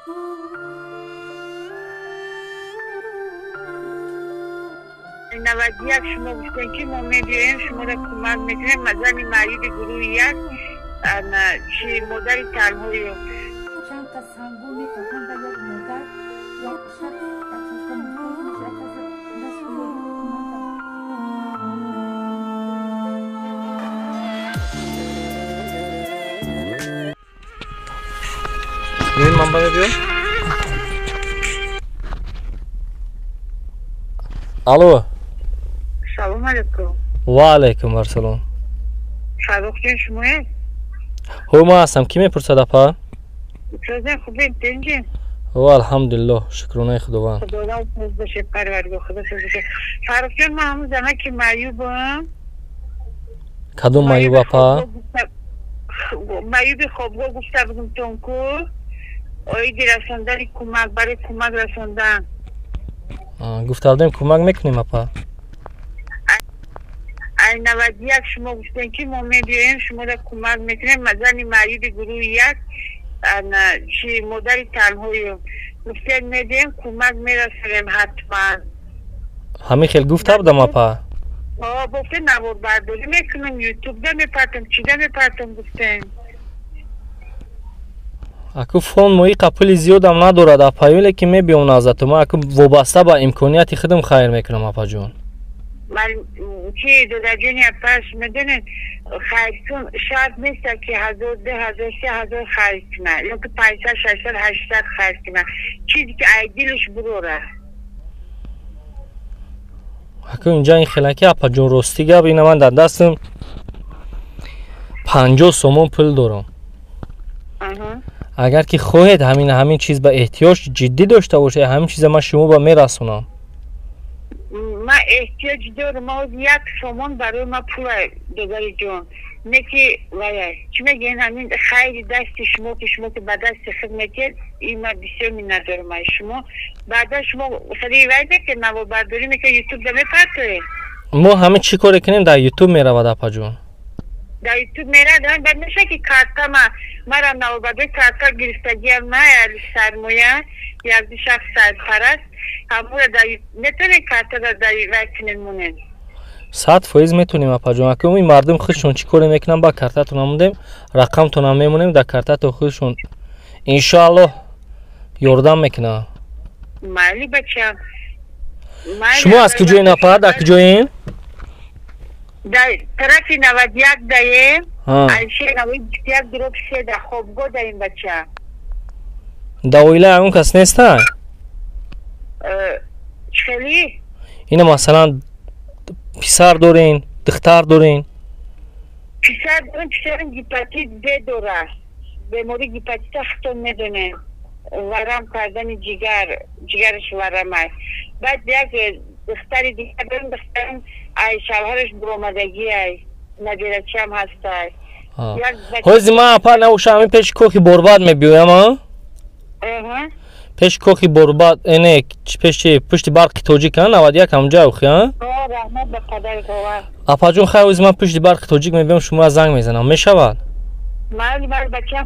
91 шумо гуфтем ки мо мебиёем, шуморо кӯмак мекунем. Зани маъюби гурӯҳи як, чи модари танҳою. Чанд кас ҳангом метавонанд ба як модар, як шахс як кас даст ёрӣ кунанд. Бибин, ман ба мебиём. Алло. Салом алейкум. Ва алайкум ассалом. Фаррух ҷон, шумоед? Ҳо, ман ҳастам. Кӣ мепурсад, апа? Созен, хубем, тинҷи? Ҳо, алҳамдулиллоҳ, шукронаи Худованд. Худованд соз боше, Парвардигор, Худо соз боше. Фаррух ҷон, ман ҳамун занаки маъюбам. Кадом маъюб, апа? Маъюби хобгоҳ гуфта будумтон ку, оиди расондани кӯмак, барои кӯмак расондан. Гуфта будем, кӯмак мекунем, апа. Ай 91 шумо гуфтем ки мо мебиёем, шуморо кӯмак мекунем. Зани маъюби гурӯҳи як, чи модари танҳою. Гуфтем, мебиёем, кӯмак мерасонем ҳатман. Ҳамин хел гуфта будам, апа? О, гуфтем, наворбардорӣ мекунем, ютубда мепартам, чида мепартам, гуфтем. Аку фон моиқа пули зиёдам надорад, апа, лекин мебиём наздату. Ман аку вобаста ба имконияти худам хайр мекунам, апаҷон. Чи додаҷони апаш, медонед, хайркун шарт неста ки 1000, 2000, 3000 хайр куна ё ки 500, 600, 800 хайр куна, чизе ки ай дилаш бурора. Аку инҷа ин хелаки, апаҷон, ростӣ гап, ина ман дар дастам 50 сомон пул дорам. Агар ки хоҳед, ҳамин чиз ба эҳтиёҷ ҷиддӣ дошта бошед, ҳамин чиза ман шумо ба мерасонам. Ман эҳтиёҷ дорам. Ма 1 сомон барои ман пула, додари ҷон, не ки вая чӣ мегӯен, ҳамин хайри дасти шумо, ки шумо ки ба дасти худ метиҳед, ин ман бисёр миннатдорам аз шумо. Баъдан шумо сари вай мекунед, наворбардорӣ мекунед, ютубда мепартоед. Мо ҳамин чӣ коре кунем, дар ютуб меравад, апаҷон. Дар ютуб меравад. Баъд меша ки картама марам наворбардорӣ карта гирифтагиам на сармоя, якду шахс сарпараст, ҳамура метавонед картара дар вай кунед, монед? 100% метавонем, апаҷон. Аку ин мардум худшон чӣ коре мекунанд, ба картатон мондем, рақамтонам мемонем дар картато, худшон иншоаллоҳ ёрдам мекунанд. Майли, бачам. Шумо аз куҷоен, апа, дар куҷоен? Дар тарафи 91 даем, Алишер Навои 21/3, дар хобгоҳ даем, бача. Дар оила ягон кас неста? Хели? Ина, масалан, писар дорен, духтар дорен? Писар дорем. Писарам гепатит Б дорад, бемори гепатита худтон медонем, варам кардани ҷигар, ҷигараш варамай. Баъд як духтари дигар дорем, духтарам ай шавҳараш буромадагиай, набирачиам ҳастай. Ҳози ман, апа, науша ҳамин пеши кохи Борбад мебиёям, а пеши кохи Борбад, не, пеши пушти Барқи Тоҷик, а 91 ҳамҷа охи, а апаҷон, хай, ҳози ман пушти Барқи Тоҷик мебиём, шуморо занг мезанам, мешавад? Майли, майли, бачам.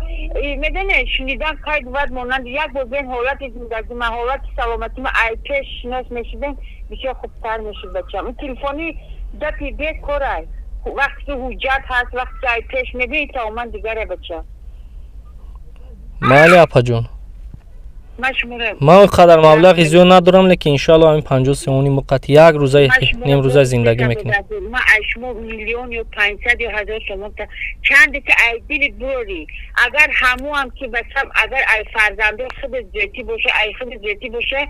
Медоне, шунидан кай бувад монанд, як бор бен ҳолати зиндагима, ҳолати саломатима ай пеш шинос мешудем, бисёр хубтар мешуд, бачам. Телефони гапи бекорай, вақте ҳуҷҷат ҳаст, вақте ай пеш мебини, тамоман дигаре, бача. Майли, апаҷон, ман он қадар маблағи зиёд надорам, лекин иншоалло ҳамин 50 сомони муқати як рӯза, нимрӯза зиндагӣ мекунем. Ман аз шумо миллион ё 500 ё 1000 сомон, чанде ки ай дили бурӣ, агар ҳамуам ки, бачам, агар ай фарзандои худат зиёдтӣ боша, ай худат зиёдтӣ боша,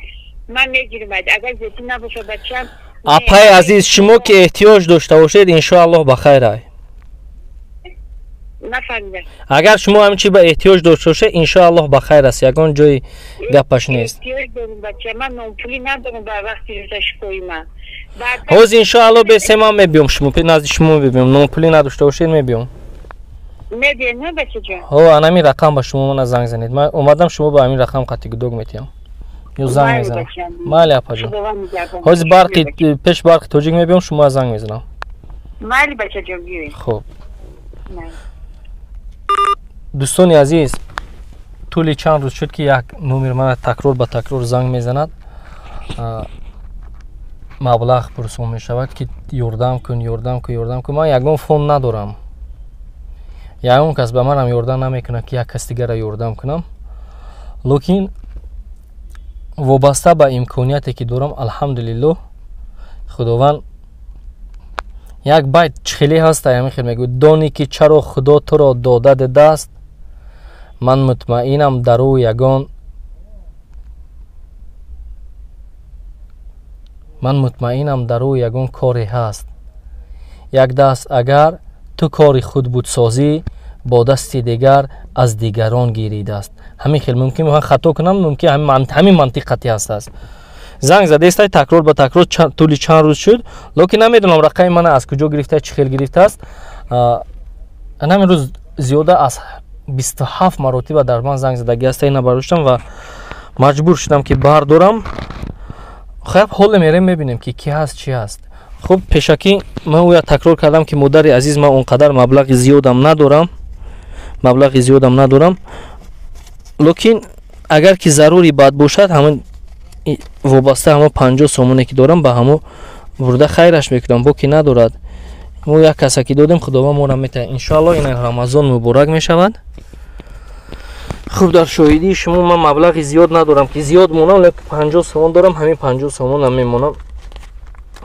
ман мегирам, агар зиёдтӣ набоша, бачам. Апаи азиз, шумо ки эҳтиёҷ дошта бошед, иншоаллоҳ ба хайр ай. Нафаҳмидам. Агар шумо ҳамин чи ба эҳтиёҷ дошта бошед, иншоаллоҳ ба хайр аст, ягон ҷои гапаш нест. Эҳтиёҷ дорум, бача, ман нонпулӣ надорам ба вақти рӯзашикои ман. Ҳозир иншоаллоҳ бесе ман мебиём, шумо назди шумо мебиём, нонпулӣ надошта бошед, мебиём. Мебиём, на, бачаҷон? Ҳо, анамин рақам ба шумо мана занг занед, ман омадам, шумо ба ҳамин рақам қатъи гудок метиҳам ё занг мезанам. Майли, апаҷон, ҳозир барқи пеш Барқи Тоҷик мебиём, шумо занг мезанам. Майли, бачаҷон, биёед. Хуб, дӯстони азиз. Тӯли чанд рӯз шуд, ки як номер мана такрор ба такрор занг мезанад, маблағ пурсон мешавад, ки ёрдам кун, ёрдам кун, ёрдам кун. Ман ягон фонд надорам, ягон кас ба манам ёрдам намекунад, ки як кас дигара ёрдам кунам. Лекин вобаста ба имконияте ки дорам, алҳамдулиллоҳ, Худованд як байт хеле ҳаст, ҳамин хел мегӯяд: дони ки чаро Худо туро дода даст, ман мутмаинам дар ӯ ягон, ман мутмаинам дар ӯ ягон коре ҳаст. Як даст агар ту кори худ будсозӣ, бо дасти дигар аз дигарон гиридаст. Ҳамин хел мумкин ман хато кунам, мумкин ҳамин мантиқ қатъӣ ҳастааст. Занг задестай такрор ба такрор тӯли чанд рӯз шуд, лекин намедонам рақами мана аз куҷо гирифта, чӣ хел гирифтааст. Ҳамин рӯз зиёда аз 27 маротиба дар ман занг задагӣ аст, ина бардоштам ва маҷбур шудам, ки бардорам. Хуб, ҳоле мерем, мебинем, ки ки ҳаст, чӣ ҳаст. Хуб, пешакӣ ман ӯя такрор кардам, ки модари азиз, ман он қадар маблағи зиёдам надорам, маблағи зиёдам надорам, лекин агар ки зарури бад бошад, ҳамин вобаста ҳамо 50 сомоне ки дорам, ба ҳамо бурда хайраш мекунам, бо ки надорад. Мо як каса ки додем, Худованд моро метаҳад. Иншоалло, ин Рамазон муборак мешавад. Хуб, дар шоҳидии шумо ман маблағи зиёд надорам, ки зиёд монам, лекин 50 сомон дорам, ҳамин 50 сомонам мемонам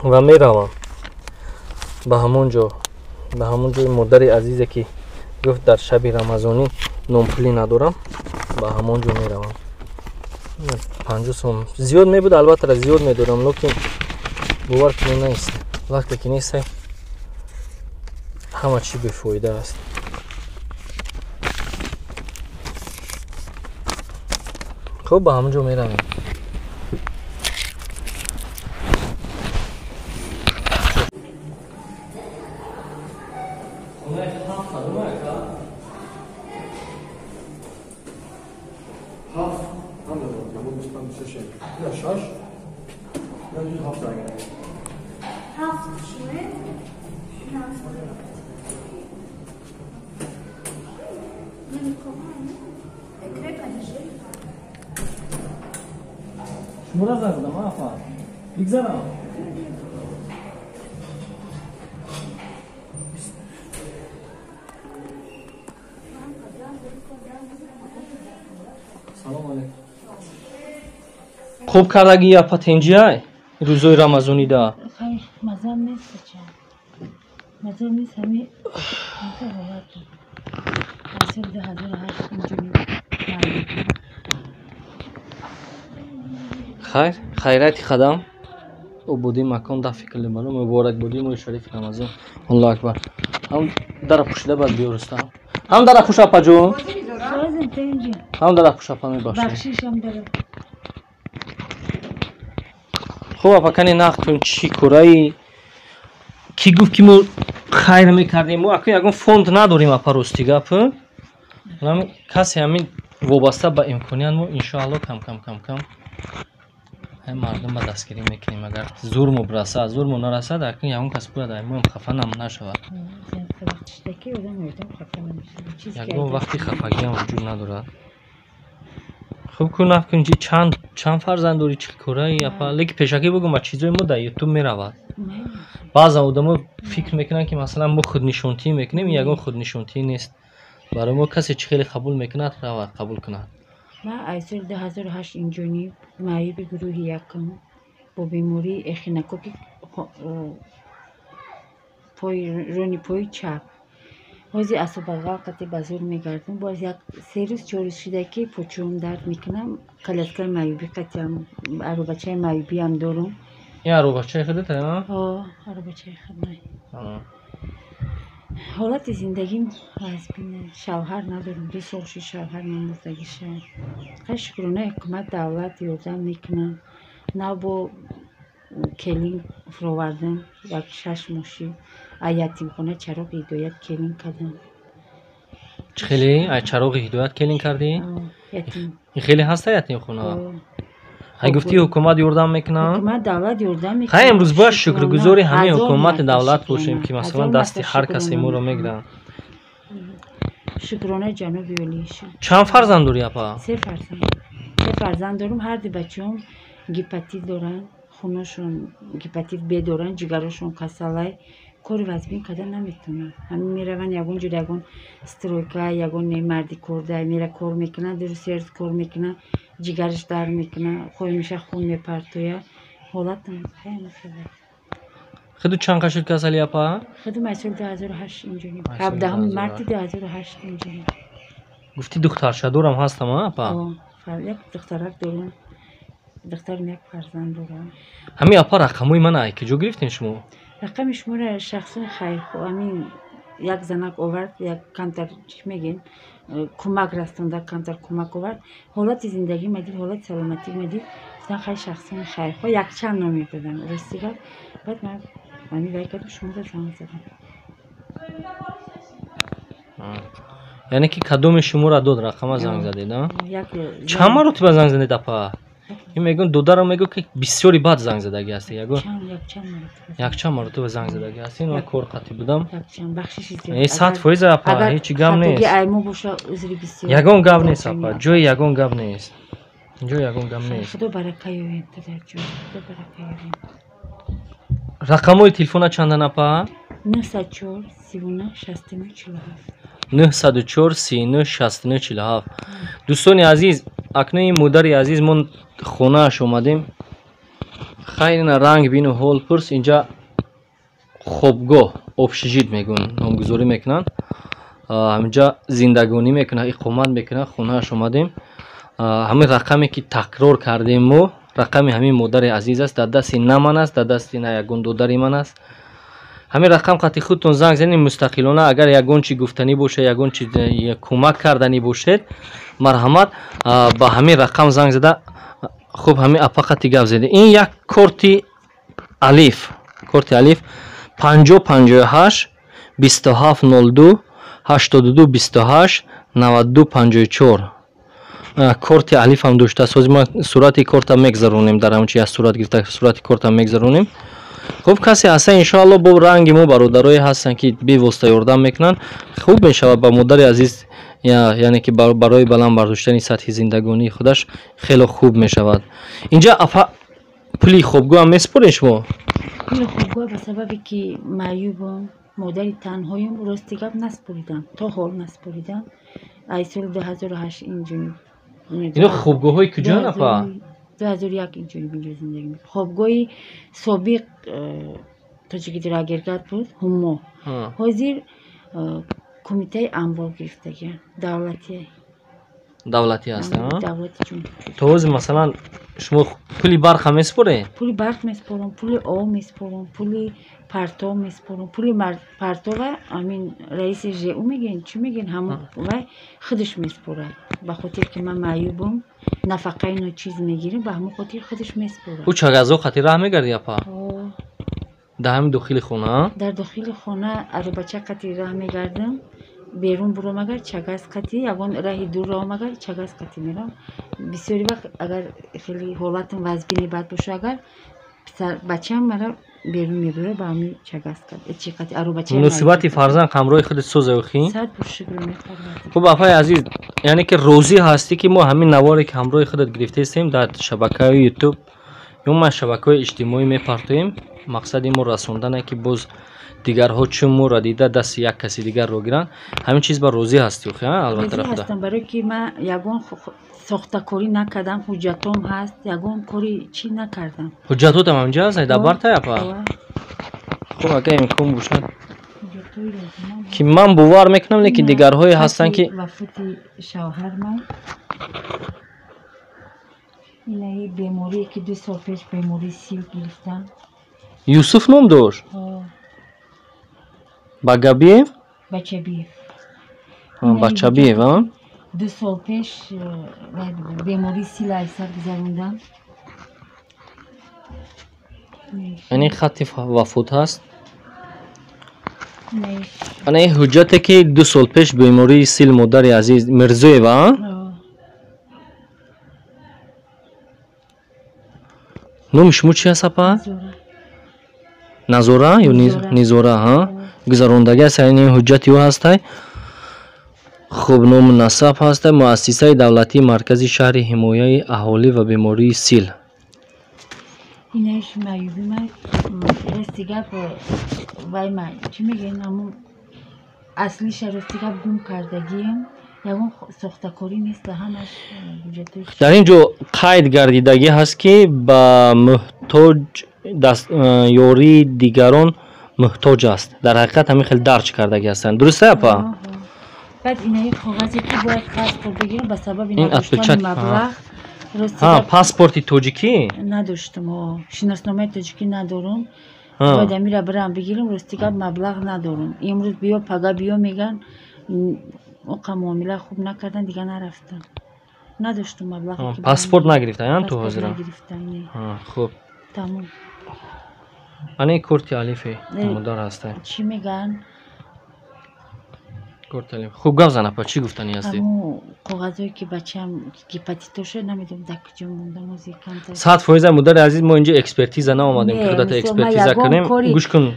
ва меравам ба ҳамон ҷо, ба ҳамон ҷои модари азизе, ки гуфт дар шаби рамазонӣ нонпулӣ надорам, ба ҳамон ҷо меравам. 50 сом зиёд мебуд, албатта зиёд медорам, лекин бовар кунед, нест. Вақте ки нестай, ҳама чӣ бефоида аст. Хуб, ба ҳамон ҷо меравем. Шумора занг задам, афа. Бигзарам. Салом алейкум. Хуб кардаги я патенҷиай рӯзои рамазонида? Хайр, мазам нест, ча. Мазам нест, ҳами ҳолат. Аз соли 2008 инҷони. Хайр, хайрати қадам ободии макон дафъи килли бало муборак бодии моҳи шарифи Рамазон. Аллоҳу акбар. Ҳам дара пӯшида баъд биёрустам. Ҳам дара пӯш, апаҷон. Ҳам дара пӯш, апа, мебахшед. Бахшишам дара. Хуб, апа, кани нақд кун, чӣ кораи? Кӣ гуфт, ки мо хайр мекардем? Мо акун ягон фонд надорем, апа, рости гап. Касе ҳамин вобаста ба имконият мо иншоалло кам кам кам кам мардум ба дастгирӣ мекунем. Агар зурмо бирасад, зурмо нарасад, акун ягон кас бояд аймоам хафа нашавад. Ягон вақти хафагиам вуҷуд надорад. Хуб, ку нақд кун, чанд фарзанд дорӣ, чӣ кораи, апа? Лекин пешакӣ бугум, ба чизои мо дар ютуб меравад. Баъзан одамо фикр мекунанд, ки масалан мо худнишонтӣ мекунем. Ягон худнишонтӣ нест. Барои мо касе чӣ хеле қабул мекунад, равад қабул кунад. Ман аз соли 2008 инҷони, маъюби гурӯҳи якум, бо бемории эхинококки рони пои чап. Ҳозир асобағал қати ба зур мегардам. Боз як се рӯз, чор рӯз шуда, ки почуам дард мекунам. Коляскаи маъюбӣ қатиам, аробачаи маъюбиам дорум. Ин аробачаи худата? Ҳо, аробачаи худмай. Ҳолати зиндагим вазбина. Шавҳар надорам, 2 сол шуд шавҳар мурдагӣ шуд. Хай, шукрона, ҳукумат, давлат ёрдам мекунанд. Нав бо келин фуровардам, як 6 моҳ шуд. Аз ятимхона Чароғи ҳидоят келин кардам. Чӣ хеле? Аз Чароғи ҳидоят келин кардӣ? Ин хеле ҳаста ятимхона? Ай, гуфтӣ, ҳукумат ёрдам мекунад? Ҳукумат, давлат ёрдам мекунад. Хай, имрӯз боядшукргузори ҳамаи ҳукумати давлат бошем, ки масалан дасти ҳар касе моро мегиранд. Шукрона ҷаноби олӣ. Чанд фарзанд дорӣ апа? Се фарзанд. Се фарзанд дорам, ҳар ду бачаам гепатит доранд, хунашон гепатит Б доранд, ҷигарошон касалай. Кори вазбин карда наметавонанд. Ҳамин мераванд ягон ҷо, ягон стройка, ягон марди корда мера кор мекунанд, ду рӯз се рӯз кор мекунанд, ҷигараш дард мекунад, хоҳимиша хун мепартояд. Ҳолатам хеле хеле. Худу чанд қашуд касали апа? Худу ман соли 2008 инҷониб. 17 марти 2008 инҷониб. Гуфти духтарша дорам ҳастам, апа? Як духтарак дорам. Духтарам як фарзанд дорам. Ҳамин апа рақамҳои мана ай куҷо гирифтем шумо? Рақами шуморо шахсон хайрхоҳ, ҳамин як занак овард, як камтар чӣ мегӯем, кӯмак расонда, камтар кӯмак овард. Ҳолати зиндагима дид, ҳолати саломатима дид. Гуфтан хай шахсони хайрхоҳ якчанд номер додам. Рости гап, баъд ман ҳамин вай кардам, шуморо занг задам. Яъне ки кадоми шуморо дод рақама занг задед, а? Чанд маротиба занг задед апа? Ин мегӯям додарам мегӯ ки бисёри бад занг задагӣ ҳастӣ. Ягон якчанд маротиба занг задагӣ ҳастӣ. Ман кор қатъӣ будам. 100% апа, ҳеҷ гап нест. Ягон гап нест апа, ҷои ягон гап нест. Ҷои ягон гап нест. Худо барака ёвем, падарҷон, худо барака ёвем. Рақамҳои телефона чандан апа? 904 39 69 47. 904 39 69 47. Дӯстони азиз, акнун ин модари азиз мо хонааш омадем. Хайр, ина ранг бину ҳол пурс. Инҷа хобгоҳ, общежит мегӯн, номгузорӣ мекунанд. Ҳаминҷа зиндагонӣ мекунанд, иқомат мекунанд. Хонааш омадем. Ҳамин рақаме ки такрор кардем мо, рақами ҳамин модари азиз аст, дар дасти на ман аст, дар дасти на ягон додари ман аст. Ҳамин рақам қати худтон занг занед мустақилона. Агар ягон чи гуфтанӣ бошед, ягон чи кӯмак карданӣ бошед, марҳамат ба ҳамин рақам занг зада. Хуб, ҳамин апа қати гап задед. Ин як корти алиф, корти алиф 50 58 27 02 82 28 92 54. Корти алиф ҳам доштааст. Ҳозир ма сурати корта мегзаронем, дар ҳамчи аз сурат гирифта сурати корта мегзаронем. Хуб, касе ҳаста иншоалло бо ранги мо бародарое ҳастанд ки бевосита ёрдам мекунанд. Хуб мешавад ба модари азиз, яъне ки барои баланд бардоштани сатҳи зиндагонии худаш хело хуб мешавад. Инҷа апа пули хобгоҳ ҳам месупоред шумо? Пули хобгоҳ ба сабабе ки маъюбам, модари танҳоям, рости гап наспоридам, то ҳол наспоридам. Ай соли 2008 инҷониб. Ино хобгоҳҳои куҷоянд апа? 2001 инҷониб инҷо зиндагӣ мекунам. Хобгоҳи собиқ Тоҷикгидроагрегат буд, Ҳумо. Ҳозир кумитаи амвол гирифтагианд, давлатӣ. Давлатӣ ҳаст, давлати ҷумҳурӣ. То ҳозир масалан шумо пули барқ ҳам месупоред? Пули барқ месупорам, пули об месупорам, пули партов месупорам. Пули партова ҳамин раиси ЖУ мегӯянд, чӣ мегӯянд, ҳамон вай худаш месупорад. Ба хотир ки ман маъюбам, нафақаи ночиз мегирам, ба ҳамон хотир худаш месупорад. Ӯ чагазо қати раҳ мегардӣ апа? Дар ҳамин дохили хона? Дар дохили хона аробача қати раҳ мегардам. Берун буром агар чагаз қати, ягон раҳи дур равам агар чагаз қати мерам. Бисёри вақт агар хеле ҳолатам вазбини бад боша, агар бачаам мара берун мебурад ба ҳамин чагаз чи қати аробача. Муносибати фарзанд ҳамроҳи худат соза охи? Сад бор шукр мепарвардигор. Хуб апаи азиз, яъне ки розӣ ҳастӣ ки мо ҳамин наворе ки ҳамроҳи худат гирифтаистем дар шабакаҳои ютуб ё ма шабакаҳои иҷтимоӣ мепартоем, мақсади мо расондане ки боз дигарҳо чун моро дида дасти як каси дигарро гиранд, ҳамин чиз ба розӣ ҳастӣ охи? Албатта розӣ ҳастам, барое ки ман ягон сохтакорӣ накардам, ҳуҷҷатом ҳаст, ягон кори чӣ накардам. Ҳуҷҷатотам ҳаминҷа ҳаст, дар бартай апа? Хуб, агар имкон бошад ки ман бовар мекунам, лекин дигарҳое ҳастанд ки вафоти шавҳарман, инаи беморие ки 2 сол пеш бемории сил гирифтам. Юсуф ном дошт? Багабиев? Бачабиев. Бачабиев, а? 2 сол пеш бемории сил аз сар гузарондам. Яъне хатти вафот ҳаст. Ана ин ҳуҷҷате ки 2 сол пеш бемории сил модари азиз Мирзоева, а? Номи шумо чи аст апа? Назора ё Низора, ҳа? Гузарондагӣ аст, яъне ҳуҷҷати ӯ ҳастай. Хуб, ному насаб ҳаста. Муассисаи давлатии маркази шаҳри ҳимояи аҳолӣ ва бемории сил. Инаиш маъюбӣ ман рости гап вай ман чӣ мегӯян, ҳамун аслиша рости гап гум кардагиам, ягон сохтакорӣ нест, ҳамаш ҳуҷҷатҳои. Дар ин ҷо қайд гардидагӣ ҳаст, ки ба муҳтоҷ ёрии дигарон муҳтоҷ аст. Дар ҳақиқат ҳамин хел дарҷ кардагӣ ҳастанд, дуруст апа? Баъд инаи коғазе ки бояд паспорт бигирам, ба сабаби надоштани маблағ. Паспорти тоҷикӣ надоштам, шиносномаи тоҷикӣ надорам, бояд амира бирам бигирам. Рости гап маблағ надорам. Имрӯз биё, пага биё меган, оқа муомила хуб накардан, дига нарафтам, надоштам маблағ. Паспорт нагирифтаям ту ҳозира? Нагирифтам. Хуб, тамом. Ана корти алифи модар ҳаста. Чӣ меган? Хуб, гап зан апа, чӣ гуфтанӣ ҳастӣ? Коғазое ки бачаам гепатитоша, намедонам дар куҷо мондам. 100%, модари азиз, мо инҷо экспертиза наомадем, ки худата экспертиза кунем. Гӯш кун,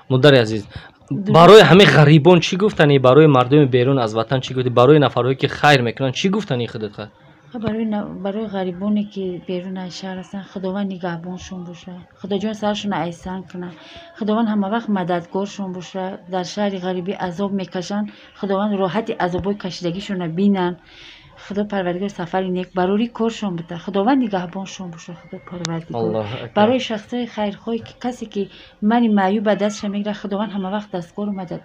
модари азиз, барои ҳамаи ғарибон чӣ гуфтанӣ, барои мардуми берун аз ватан чӣ гуфтӣ, барои нафарҳое ки хайр мекунанд чӣ гуфтанӣ худат? Барои ғарибоне ки берун аз шаҳр ҳастанд, Худованд нигаҳбоншон бошад, Худоҷон сарашонро айсан кунад, Худованд ҳамавақт мададгоршон бошад. Дар шаҳри ғарибӣ азоб мекашанд, Худованд роҳати азобҳои кашидагишонро бинанд. Худо Парвардигор сафари нек барори коршон буда, Худованд нигаҳбоншон бошад. Худо Парвардигор барои шахсҳои хайрхоҳ, ки касе ки мани маъюб ба дастша мегирад, Худованд ҳамавақт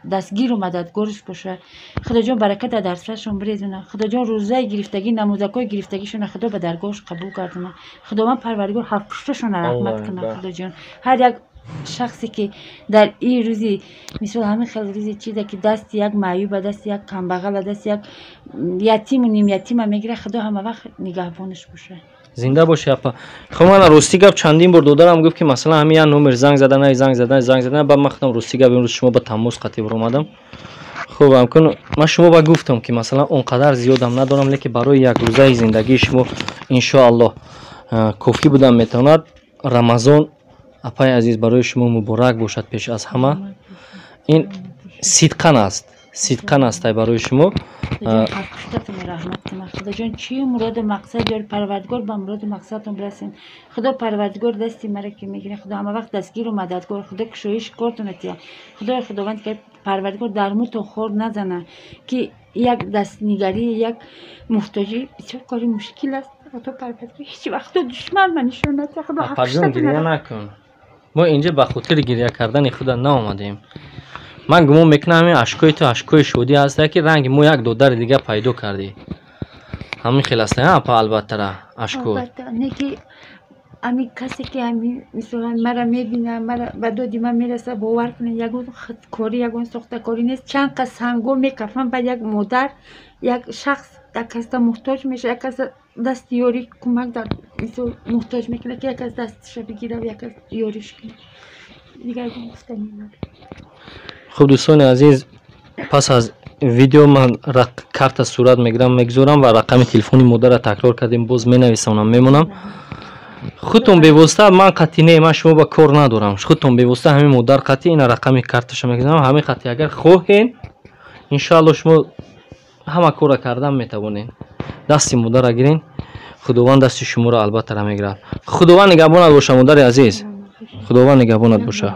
дастгиру мададгорш бошад. Худоҷон баракат дар дарсашон бирезонад. Худоҷон рӯзаи гирифтагӣ, намозакҳои гирифтагишона Худо ба даргоҳаш қабул гардонад. Худованд Парвардигор ҳафтпушташонро раҳмат кунад. Худоҷон ҳар як шахсе ки дар ин рӯзи, мисол ҳамин хел рӯзи чизе ки дасти як маъюба, дасти як камбағала, дасти як ятиму нимятима мегирад, Худо ҳама вақт нигаҳбонаш бошад. Зинда бошӣ апа. Хуб, мана рости гап чандин бор додарам гуфт, ки масалан ҳамин як номер занг зада, занг зада, занг зада, баъд ман худам рости гап имрӯз шумо ба тамос қатъи баромадам. Хуб, ҳамкун ман шумо ба гуфтам, ки масалан он қадар зиёдам надорам, лекин барои як рӯзаи зиндагии шумо иншоаллоҳ кофӣ будан метавонад. Рамазон, апаи азиз, барои шумо муборак бошад. Пеш аз ҳама ин сидқан аст, сидқан астай барои шумо. Раҳмат кунад. Худоҷон, чӣ муроду мақсад дори, Парвардигор ба муроду мақсадтон бирасен. Худо Парвардигор дасти мара ки мегирад, Худо ҳама вақт дастгиру мададгор, Худо кушоиши кортона тия. Худои Худованд ки Парвардигор дар мутон хор назана, ки як дастнигарӣ, як муҳтоҷӣ бисёр кори мушкил аст. Худо Парвардигор ҳеҷ вақто душман ма нишон надиҳад. Худо Апаҷон, гиря накун, мо инҷа ба хотири гиря кардани худа наомадем. Ман гумон мекунам, ҳамин ашкои ту ашкои шодӣ ҳаста, ки ранги мо як додари дига пайдо кардӣ. Ҳамин хел аста, апа? Албаттара, ашко. Не ки ами касе ки ами мисолан мара мебина, мара ба доди ман мераса, бовар кунед, ягон худкорӣ, ягон сохтакорӣ нест. Чанд қас санго мекафам, баъд як модар, як шахс як касда муҳтоҷ мешавад, як каса дасти ёрӣ, кӯмак дар мисол муҳтоҷ мекунад, ки як кас дасташа бигирад, як кас ёриш кунад. Дигар гуфтанӣ надорам. Хуб, дӯстони азиз, пас аз видео ман карта сурат мегирам, мегузорам ва рақами телефони модарро такрор кардем, боз менависонам, мемонам. Худтон бевосита, ман қатъи не, ман шумо ба кор надорам, худтон бевосита ҳамин модар қатъи ина рақами карташа мегузорам, ҳамин қатъи агар хоҳен, иншоалло шумо ҳама корро кардан метавонед. Дасти модарро гирен, Худованд дасти шуморо албатта мегирад. Худованд нигаҳбонат боша, модари азиз, Худованд нигаҳбонат боша.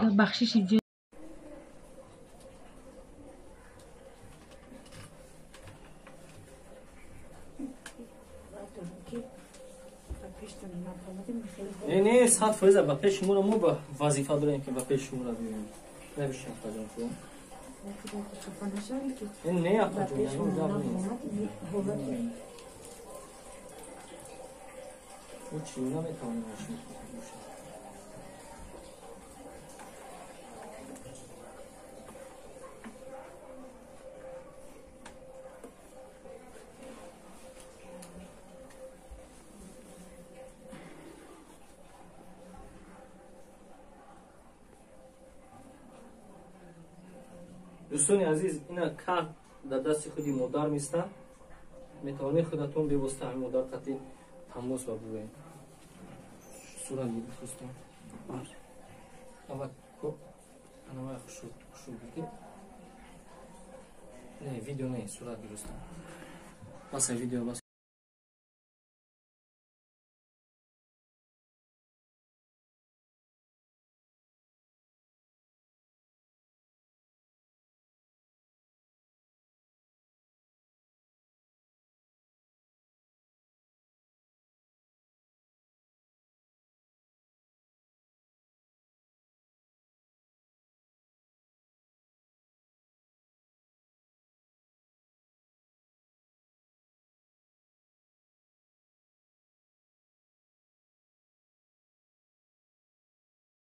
Не, 100% ба пеши шуморо мо ба вазифа дорем, ки ба пеши шуморо биёем. Набишем, апаҷон, хуб? Не, апаҷон, ягон гап нест. Мо чӣ наметавонем шумо бошем. Дӯстони азиз, ина карт дар дасти худи модар места, метавонед худатон бевосита ҳамин модар қатъи тамос ба бувед. Сурат гирифт, дӯстон. Ава анава хушу хушу гирифт. Не, видео не, сурат гирифтам. Бас, видео бас.